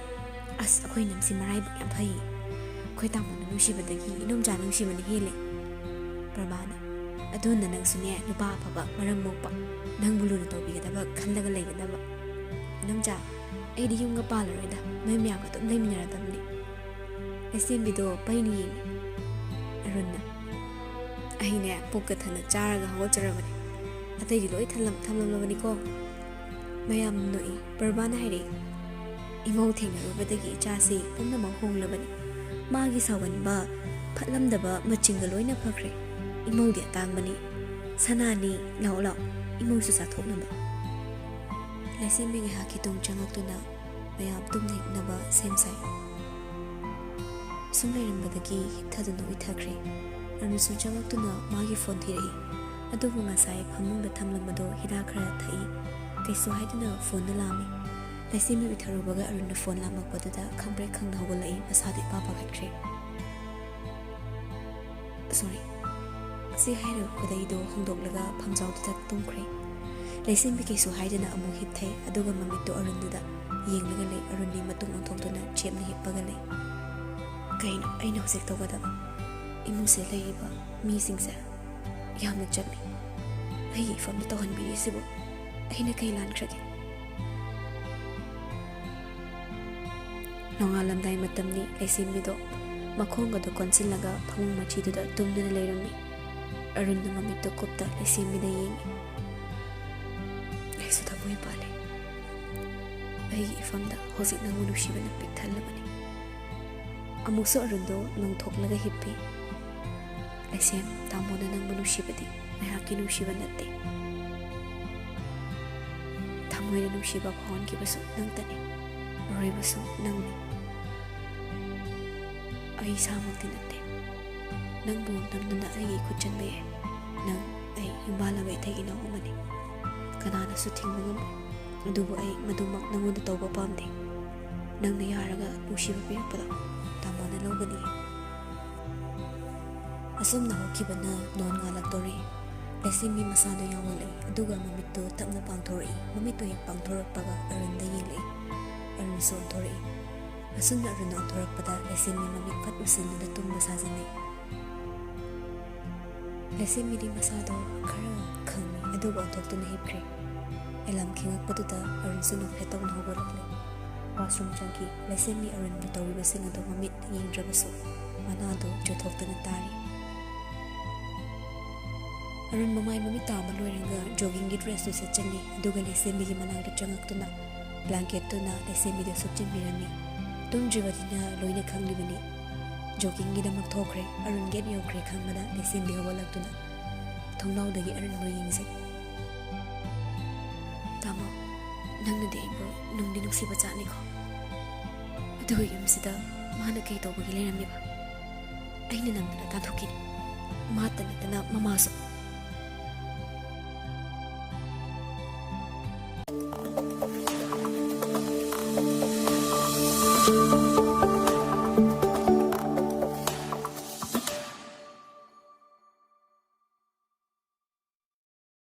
"ꯑꯁ, ꯑꯩꯈꯣꯏ ꯏꯅꯝꯁꯤ ꯃꯔꯥꯏꯕꯛ ꯌꯥꯝ ꯐꯩ꯫ ꯑꯩꯈꯣꯏ ꯇꯥꯃꯣꯅ ꯅꯨꯡꯁꯤꯕꯗꯒꯤ ꯏꯅꯣꯝꯆꯥ ꯅꯨꯡꯁꯤꯕꯅ ꯍꯦꯜꯂꯦ"꯫ ꯄ꯭ꯔꯚꯥꯅ, "ꯑꯗꯨꯅ ꯅꯪꯁꯨꯅꯦ, ꯅꯨꯄꯥ ꯑꯐꯕ, ꯃꯔꯝ ꯃꯣꯛꯄ, ꯅꯪꯕꯨ ꯂꯨꯅ ꯇꯧꯕꯤꯒꯗꯕ ꯈꯜꯂꯒ ꯂꯩꯒꯗꯕ꯫ ꯏꯅꯣꯝꯆꯥ, ꯑꯩꯗꯤ ꯌꯨꯝꯒ ꯄꯥꯜꯂꯔꯣꯏꯗ, ꯅꯣꯏ ꯃꯌꯥꯝꯒ ꯑꯗꯨꯝ ꯂꯩꯃꯤꯟꯅꯔꯗꯕꯅꯤ"꯫ ꯂꯩꯁꯦꯝꯕꯤꯗꯣ ꯄꯩꯅ ꯌꯦꯡꯉꯤ꯫ ꯑꯔꯨꯟꯅ, "ꯑꯩꯅꯦ, ꯄꯨꯛꯀ ꯊꯟꯅ ꯆꯥꯔꯒ ꯍꯧꯒꯠꯆꯔꯕꯅꯤ꯫ ꯑꯇꯩꯗꯤ ꯂꯣꯏ ꯊꯜꯂꯝ-, ꯊꯝꯂꯝꯂꯕꯅꯤꯀꯣ"꯫ ꯃꯌꯥꯝ ꯅꯣꯛꯏ꯫ ꯄ꯭ꯔꯚꯥꯅ ꯍꯥꯏꯔꯛꯏ, "ꯏꯃꯧ ꯊꯦꯡꯅꯔꯨꯕꯗꯒꯤ ꯏꯆꯥꯁꯤ ꯄꯨꯝꯅꯃꯛ ꯍꯣꯡꯂꯕꯅꯤ꯫ ꯃꯥꯒꯤ ꯁꯥꯎꯒꯟꯕ, ꯐꯠꯂꯝꯗꯕ ꯃꯆꯤꯡꯒ ꯂꯣꯏꯅ ꯐꯈ꯭ꯔꯦ꯫ ꯏꯃꯧꯗꯤ ꯑꯇꯥꯡꯕꯅꯤ, ꯁꯅꯥꯅꯤ꯫ ꯂꯥꯛꯑꯣ, ꯂꯥꯛꯑꯣ, ꯏꯃꯧꯁꯨ ꯆꯥꯊꯣꯛꯅꯕ"꯫ ꯂꯩꯁꯦꯝꯕꯤ ꯉꯥꯏꯍꯥꯛꯀꯤ ꯇꯨꯡ ꯆꯪꯂꯛꯇꯨꯅ ꯃꯌꯥꯝ ꯇꯨꯝꯅ ꯍꯤꯞꯅꯕ ꯁꯦꯝ ꯁꯥꯏ꯫ ꯁꯨꯝ ꯂꯩꯔꯝꯕꯗꯒꯤ ꯍꯤꯞꯊꯗꯨꯅ ꯎꯏꯊꯈ꯭ꯔꯦ꯫ ꯑꯔꯨꯟꯁꯨ ꯆꯪꯂꯛꯇꯨꯅ ꯃꯥꯒꯤ ꯐꯣꯟ ꯊꯤꯔꯛꯏ꯫ ꯑꯗꯨꯕꯨ ꯉꯁꯥꯏ ꯐꯃꯨꯡꯗ ꯊꯝꯂꯝꯕꯗꯣ ꯍꯤꯗꯥꯛ ꯈꯔ ꯊꯛꯏ꯫ ꯀꯩꯁꯨ ꯍꯥꯏꯗꯅ ꯐꯣꯟꯗꯨ ꯂꯥꯝꯃꯤ꯫ ꯂꯩꯁꯦꯝꯕꯤ ꯎꯏꯊꯔꯨꯕꯒ ꯑꯔꯨꯟꯅ ꯐꯣꯟ ꯂꯥꯝꯃꯛꯄꯗꯨꯗ ꯈꯪꯄ꯭ꯔꯦꯛ ꯈꯪꯅ ꯍꯧꯒꯠꯂꯛꯏ, ꯃꯁꯥꯗꯨ ꯏꯄꯥ ꯄꯥꯈꯠꯈ꯭ꯔꯦ꯫ ꯁꯣꯔꯤ꯫ ꯁꯤ ꯍꯥꯏꯔꯒ ꯈꯨꯗꯩꯗꯣ ꯍꯣꯡꯗꯣꯛꯂꯒ ꯐꯝꯖꯥꯎꯗꯨꯗ ꯇꯨꯝꯈ꯭ꯔꯦ꯫ ꯂꯩꯁꯦꯝꯕꯤ ꯀꯩꯁꯨ ꯍꯥꯏꯗꯅ ꯑꯃꯨꯛ ꯍꯤꯞꯊꯩ, ꯑꯗꯨꯒ ꯃꯃꯤꯠꯇꯨ ꯑꯔꯨꯟꯗꯨꯗ ꯌꯦꯡꯂꯒ ꯂꯩ꯫ ꯑꯔꯨꯟꯗꯤ ꯃꯇꯨꯡ ꯑꯣꯟꯊꯣꯛꯇꯨꯅ ꯆꯦꯞꯅ ꯍꯤꯞꯄꯒ ꯂꯩ꯫ "ꯀꯩꯅꯣ ꯑꯩꯅ ꯍꯧꯖꯤꯛ ꯇꯧꯒꯗꯕ? ꯏꯃꯨꯡꯁꯦ ꯂꯩꯔꯤꯕ ꯃꯤꯁꯤꯡꯁꯦ ꯌꯥꯝꯅ ꯆꯝꯃꯤ꯫ ꯑꯩꯒꯤ ꯏꯐꯝꯗ ꯇꯧꯍꯟꯕꯤꯔꯤꯁꯤꯕꯨ ꯑꯩꯅ ꯀꯩ ꯂꯥꯟꯈ꯭ꯔꯒꯦ?" ꯅꯣꯡꯉꯥꯜꯂꯝꯗꯥꯏ ꯃꯇꯝꯅꯤ꯫ ꯂꯩꯁꯦꯝꯕꯤꯗꯣ ꯃꯈꯣꯡꯒꯗꯣ ꯀꯣꯟꯁꯤꯜꯂꯒ ꯐꯃꯨꯡ ꯃꯆꯤꯗꯨꯗ ꯇꯨꯝꯗꯨꯅ ꯂꯩꯔꯝꯃꯤ꯫ ꯑꯔꯨꯟꯅ ꯃꯃꯤꯠꯇꯨ ꯀꯨꯞꯇ ꯂꯩꯁꯦꯝꯕꯤꯗ ꯌꯦꯡꯉꯤ꯫ "ꯑꯩꯁꯨ ꯊꯃꯣꯏ ꯄꯥꯜꯂꯦ꯫ ꯑꯩꯒꯤ ꯏꯐꯝꯗ ꯍꯧꯖꯤꯛ ꯅꯪꯕꯨ ꯅꯨꯡꯁꯤꯕꯅ ꯄꯤꯛ ꯊꯜꯂꯕꯅꯤ꯫" ꯑꯃꯨꯛꯁꯨ ꯑꯔꯨꯟꯗꯣ ꯅꯣꯡꯊꯣꯛꯂꯒ ꯍꯤꯞꯄꯤ꯫ "ꯂꯩꯁꯦꯝ, ꯇꯥꯃꯣꯅ ꯅꯪꯕꯨ ꯅꯨꯡꯁꯤꯕꯗꯤ ꯉꯥꯏꯍꯥꯛꯀꯤ ꯅꯨꯡꯁꯤꯕ ꯅꯠꯇꯦ꯫ ꯊꯃꯣꯏꯅ ꯅꯨꯡꯁꯤꯕ ꯐꯥꯎꯍꯟꯈꯤꯕꯁꯨ ꯅꯪꯇꯅꯤ꯫ ꯑꯔꯣꯏꯕꯁꯨ ꯅꯪꯅꯤ꯫ ꯑꯩ ꯏꯁꯥꯃꯛꯇꯤ ꯅꯠꯇꯦ꯫ ꯅꯪꯕꯨ ꯅꯝꯗꯨꯅ ꯑꯩꯒꯤ ꯏꯈꯨꯠ ꯆꯟꯕ ꯌꯥꯏ꯫ ꯅꯪ ꯑꯩ ꯌꯨꯝꯕꯥꯜꯂꯕ ꯏꯊꯛ ꯏꯅꯥꯎ ꯑꯃꯅꯤ꯫ ꯀꯅꯥꯅꯁꯨ ꯊꯤꯡꯕ ꯉꯝꯃꯣꯏ꯫ ꯑꯗꯨꯕꯨ ꯑꯩ ꯃꯗꯨꯃꯛ ꯅꯪꯉꯣꯟꯗ ꯇꯧꯕ ꯄꯥꯝꯗꯦ꯫ ꯅꯪꯅ ꯌꯥꯔꯒ ꯅꯨꯡꯁꯤꯕ ꯄꯤꯔꯛꯄꯗꯣ ꯇꯥꯃꯣꯅ ꯂꯧꯒꯅꯤ꯫" ꯑꯁꯨꯝꯅ ꯍꯧꯈꯤꯕꯅ ꯅꯣꯟ ꯉꯥꯜꯂꯛꯇꯣꯔꯦ꯫ ꯂꯩꯁꯦꯝꯕꯤ ꯃꯁꯥꯗꯣ ꯌꯥꯎꯍꯜꯂꯛꯏ, ꯑꯗꯨꯒ ꯃꯃꯤꯠꯇꯨ ꯇꯞꯅ ꯄꯥꯡꯊꯣꯔꯛꯏ꯫ ꯃꯃꯤꯠꯇꯨ ꯍꯦꯛ ꯄꯥꯡꯊꯣꯔꯛꯄꯒ ꯑꯔꯨꯟꯗ ꯌꯦꯡꯂꯛꯏ꯫ ꯑꯔꯨꯟꯁꯨ ꯑꯣꯟꯊꯣꯔꯛꯏ꯫ ꯑꯁꯨꯝꯅ ꯑꯔꯨꯟ ꯑꯣꯟꯊꯣꯔꯛꯄꯗ ꯂꯩꯁꯦꯝꯕꯤ ꯃꯃꯤꯠ ꯐꯠ ꯎꯏꯁꯤꯟꯗꯨꯅ ꯇꯨꯝꯕ ꯁꯥꯖꯤꯟꯅꯩ꯫ ꯂꯩꯁꯦꯝꯕꯤꯗꯤ ꯃꯁꯥꯗꯣ ꯈꯔ ꯈꯪꯉꯤ, ꯑꯗꯨꯒ ꯑꯣꯟꯊꯣꯛꯇꯨꯅ ꯍꯤꯞꯈ꯭ꯔꯦ꯫ ꯑꯦꯂꯥꯝ ꯈꯤꯡꯉꯛꯄꯗꯨꯗ ꯑꯔꯨꯟꯁꯨ ꯅꯣꯛꯐꯦꯠ ꯇꯧꯅ ꯍꯧꯒꯠꯂꯛꯂꯦ꯫ ꯋꯥꯁꯔꯨꯝ ꯆꯪꯈꯤ꯫ ꯂꯩꯁꯦꯝꯕꯤ ꯑꯔꯨꯟꯅ ꯇꯧꯔꯤꯕꯁꯤꯡ ꯑꯗꯨ ꯃꯃꯤꯠ ꯌꯦꯡꯗ꯭ꯔꯕꯁꯨ ꯃꯅꯥꯗꯣ ꯆꯣꯏꯊꯣꯛꯇꯅ ꯇꯥꯔꯤ꯫ ꯑꯔꯨꯟ ꯃꯃꯥꯏ ꯃꯃꯤꯠ ꯇꯥꯕ ꯂꯣꯏꯔꯒ ꯖꯣꯒꯤꯡꯒꯤ ꯗ꯭ꯔꯦꯁꯇꯨ ꯁꯦꯠꯆꯜꯂꯤ, ꯑꯗꯨꯒ ꯂꯩꯁꯦꯝꯕꯤꯒꯤ ꯃꯅꯥꯛꯇ ꯆꯪꯉꯛꯇꯨꯅ ꯕ꯭ꯂꯥꯡꯀꯦꯠꯇꯨꯅ ꯂꯩꯁꯦꯝꯕꯤꯗ ꯁꯨꯞꯆꯤꯟꯕꯤꯔꯝꯃꯤ꯫ ꯇꯨꯝꯗ꯭ꯔꯤꯕꯅꯤꯅ ꯂꯣꯏꯅ ꯈꯪꯂꯤꯕꯅꯤ꯫ ꯖꯣꯒꯤꯡꯒꯤꯗꯃꯛ ꯊꯣꯛꯈ꯭ꯔꯦ꯫ ꯑꯔꯨꯟ ꯒꯦꯠ ꯌꯧꯈ꯭ꯔꯦ ꯈꯪꯕꯗ ꯂꯩꯁꯦꯝꯕꯤ ꯍꯧꯒꯠꯂꯛꯇꯨꯅ ꯊꯣꯡꯅꯥꯎꯗꯒꯤ ꯑꯔꯨꯟꯕꯨ ꯌꯦꯡꯖꯩ꯫ "ꯇꯥꯃꯣ, ꯅꯪꯅꯗꯤ ꯑꯩꯕꯨ ꯅꯨꯡꯗꯤ ꯅꯨꯡꯁꯤꯕ ꯖꯥꯠꯅꯤꯀꯣ꯫ ꯑꯗꯨꯒ ꯌꯨꯝꯁꯤꯗ ꯃꯥꯅ ꯀꯩ ꯇꯧꯕꯒꯤ ꯂꯩꯔꯝꯃꯤꯕ? ꯑꯩꯅ ꯅꯪꯗꯅ ꯇꯥꯟꯊꯣꯛꯈꯤꯅꯤ꯫ ꯃꯥꯇ ꯅꯠꯇꯅ ꯃꯃꯥꯁꯨ꯫"